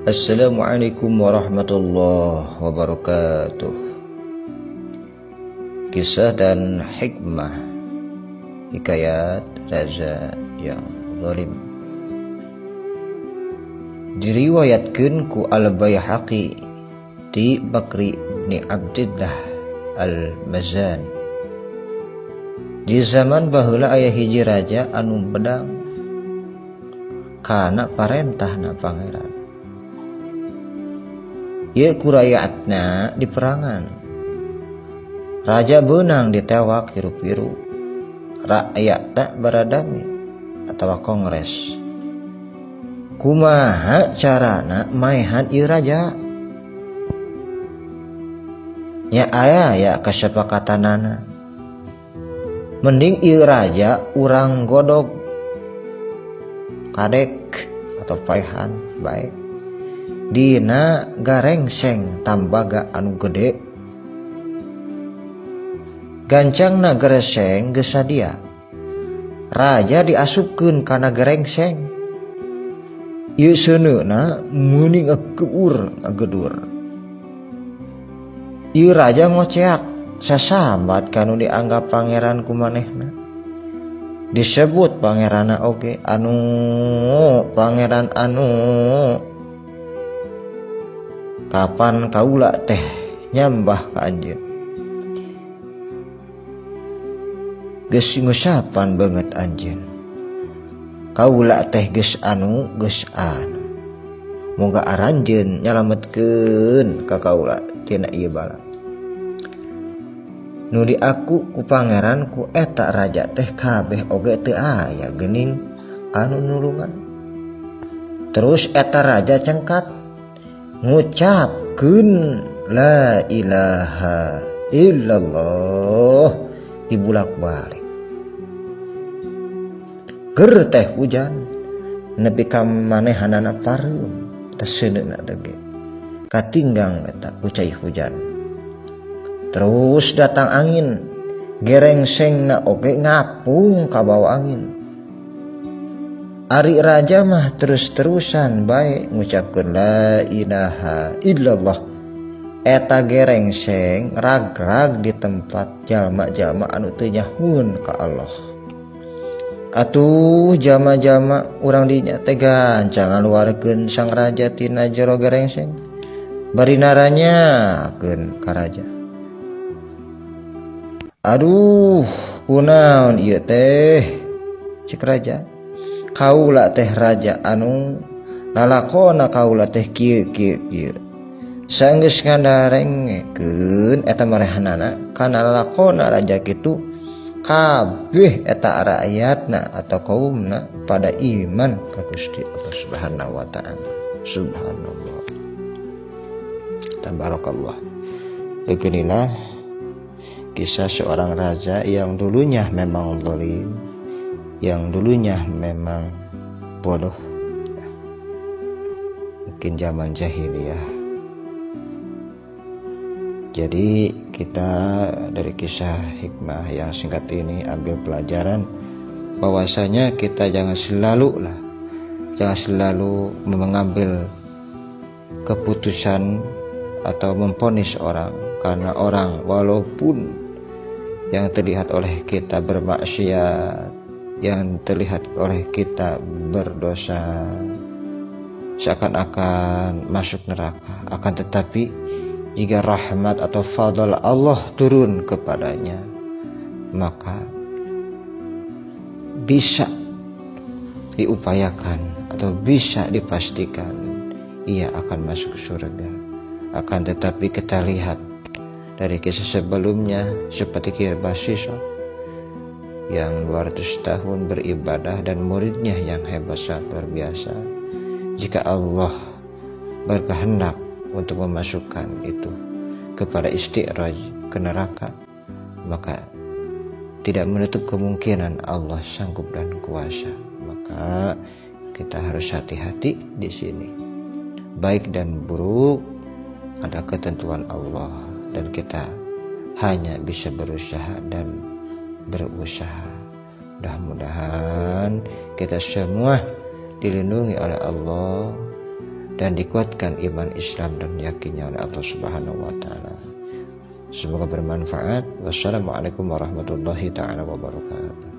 Assalamualaikum warahmatullahi wabarakatuh. Kisah dan hikmah hikayat raja yang zalim. Diriwayatkeun ku Al-Baihaqi ti Bakri bin Abdillah Al-Mazan. Di zaman baheula aya hiji raja anu bedang kana parentahna pangeran. Ieu ku rakyatna diperangan. Raja beunang ditewak hirup-hirup. Rakyatna baradami atawa kongres. Kumaha carana maehan ieu raja? Nya aya ya kasepakatanana. Mending ieu raja urang godog kadek atau paehan bae. Dina garengseng tambaga anu gede. Gancangna gereseng geus sadia. Raja diasupkeun kana gerengseng. Ieu seuneuna meuni ngakeur ngagedur. Ieu raja ngoceak sasambat kanu dianggap pangeran ku manehna. Disebut pangeranna oge anu pangeran anu. Kapan kaula teh nyambah ka anjeun? Geus ngusapan beungeut anjeun. Kaula teh geus anu geus anu. Moga aranjeun nyalametkeun ka kaula tina ieu bala. Nu diaku ku pangeran ku eta raja teh kabeh oge teu aya geuning anu nulungan. Terus eta raja cengkat ngucapkeun la ilaha illallah dibulak-balik. Ger teh hujan nepi ka manehanana pareum teh seuneuna teh ge. Katinggang eta ku cai hujan. Terus datang angin, gerengsengna oge ngapung kabawa angin. Ari raja mah terus-terusan bae ngucapkeun la ilaha illallah. Eta gerengseng rag-rag di tempat jalma-jalma anu teu nyahueun ka Allah. Atuh jalma-jalma urang dinya teh gancang ngaluarkeun sang raja tina jero gerengseng. Bari naranyakeun ka raja. Aduh, kunaon ieu teh? Cek raja. Kaula teh raja anu lalakona kaula teh kieu kieu kieu. Sanggeus ngadarengekeun eta marehanana kana lalakona raja kitu kabeh eta rakyatna atau kaumna pada iman ka Gusti Allah Subhanahu wa taala. Subhanallah. Tabarakallah. Beginilah kisah seorang raja yang dulunya memang zalim, yang dulunya memang bodoh, mungkin zaman jahiliyah. Jadi kita dari kisah hikmah yang singkat ini ambil pelajaran bahwasanya kita jangan selalu mengambil keputusan atau memvonis orang, karena orang walaupun yang terlihat oleh kita bermaksiat, yang terlihat oleh kita berdosa, seakan-akan masuk neraka, akan tetapi jika rahmat atau fadl Allah turun kepadanya, maka bisa diupayakan atau bisa dipastikan ia akan masuk surga. Akan tetapi kita lihat dari kisah sebelumnya seperti Ki Basiso yang 200 tahun beribadah dan muridnya yang hebat sangat luar biasa. Jika Allah berkehendak untuk memasukkan itu kepada isti'raj ke neraka, maka tidak menutup kemungkinan Allah sanggup dan kuasa. Maka kita harus hati-hati di sini. Baik dan buruk ada ketentuan Allah, dan kita hanya bisa berusaha dan berusaha. Mudah-mudahan kita semua dilindungi oleh Allah, dan dikuatkan iman Islam dan yakinnya oleh Allah Subhanahu wa taala. Semoga bermanfaat. Wassalamualaikum warahmatullahi taala wabarakatuh.